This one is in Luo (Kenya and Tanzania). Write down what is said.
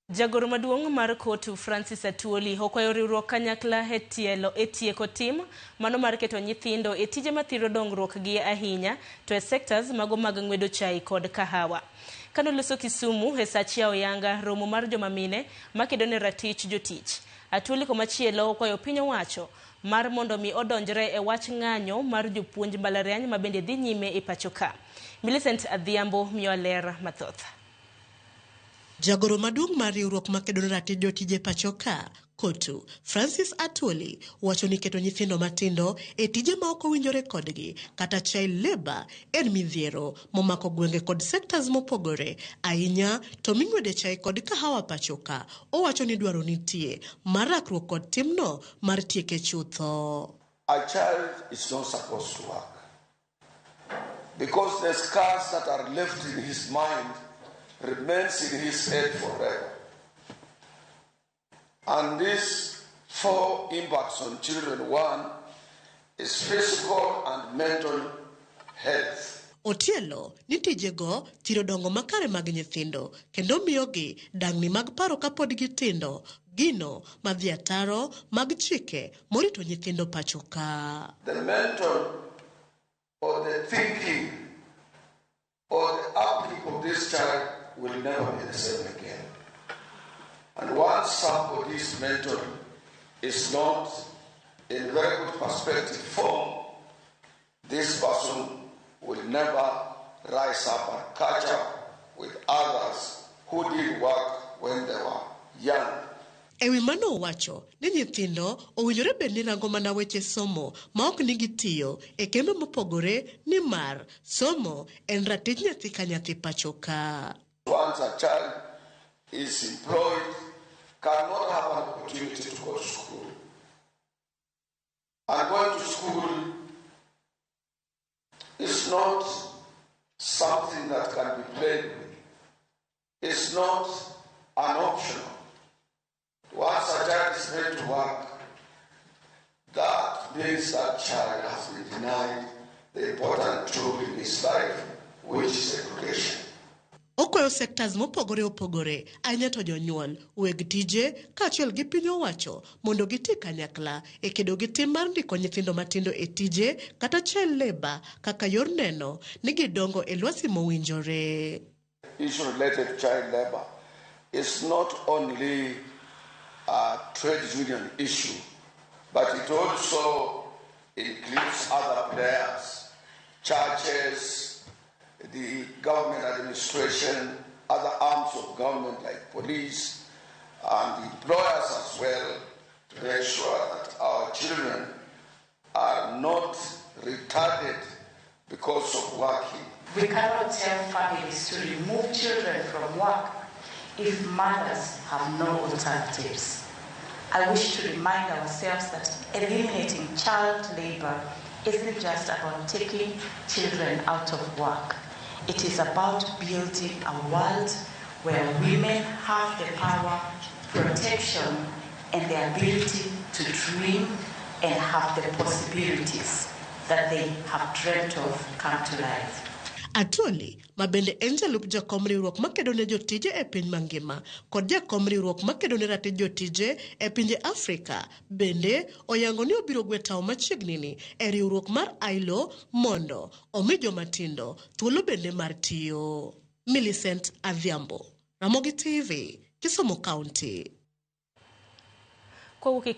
Jagoro maduong' mar COTU Francis Atwoli okwayo riwruok kanyakla e tielo e tieko tim mano mar keto nyithindo e tije mathiro dongruok gi ahinya to e sectors mago mag ng'wedo chai kod kahawa. Kanoloso Kisumu e sach yawo yanga romo mar joma mine makedo ne ratich jotich. Atwoli komachielo okwayo piny owacho mar mondo mi odonjre e wach ng'anyo mar jopuonj mbalariany ma bende dhi nyime e pacho ka. Millicent Adhiambo miyo ler mathoth. Jagoro maduong' mar riwruok makedo ne ratich jotije pacho ka, COTU, Francis Atwoli, wacho ni keto nyithindo matindo e tije ma ok owinjore kodgi kata child labour en midhiero momako gwenge kod sectors mopogore ahinya to ming'wede chai kod kahawa pacho ka. Owacho ni dwaro nitie mar rakruok kod timno mar tieke chutho. A child is not supposed to work because the scars that are left in his mind remains in his head forever. And these four impacts on children. One is physical and mental health. Otielo ni tijego thiro dongo makare mag nyithindo kendo miyogi dang'ni mag paro kapod gitindo, gino madhi ataro mag chike morito nyithindo pacho ka. The mental or the thinking or the upkeep of this child will never be the same again. And once somebody's mental is not in very good perspective form, this person will never rise up and catch up with others who did work when they were young. E wi mano owacho ni nyithindo owinjore bed ni rango mana weche somo ma ok ni gitiyo e kembe mopogore nimar somo en ratich nyathi ka nyathi pacho ka. Once a child is employed, cannot have an opportunity to go to school. And going to school is not something that can be played with. It's not an option. Once a child is made to work, that means that child has been denied the important tool in his life, which is education. Okwayo sectors mopogore opogore ahinya to jonyuol, weg tije kaachiel gi piny owacho mondo giti kanyakla e kedo gi tim mar ndiko nyithindo matindo e tije kata child labour kaka yor neno ni gidongo e lwasi mowinjore. Issue related to child labor is not only a trade union issue, but it also includes other players, churches, the government administration, other arms of government like police, and the employers as well, to make sure that our children are not retarded because of working. We cannot tell families to remove children from work if mothers have no alternatives. I wish to remind ourselves that eliminating child labor isn't just about taking children out of work. It is about building a world where women have the power, protection, and the ability to dream and have the possibilities that they have dreamt of come to life. Atwoli ma bende en jalup jakom riwruok makedo ne jotije e piny mangima kod jakom riwruok makedo ne ratich jotije e pinje Afrika bende oyango ni obiro gwe tao machiegni ni e riwruok mar ILO mondo omi jomatindo thuolo bende mar tiyo. Millicent Adhiambo, Ramogi TV, Kisumu County. Kowuok e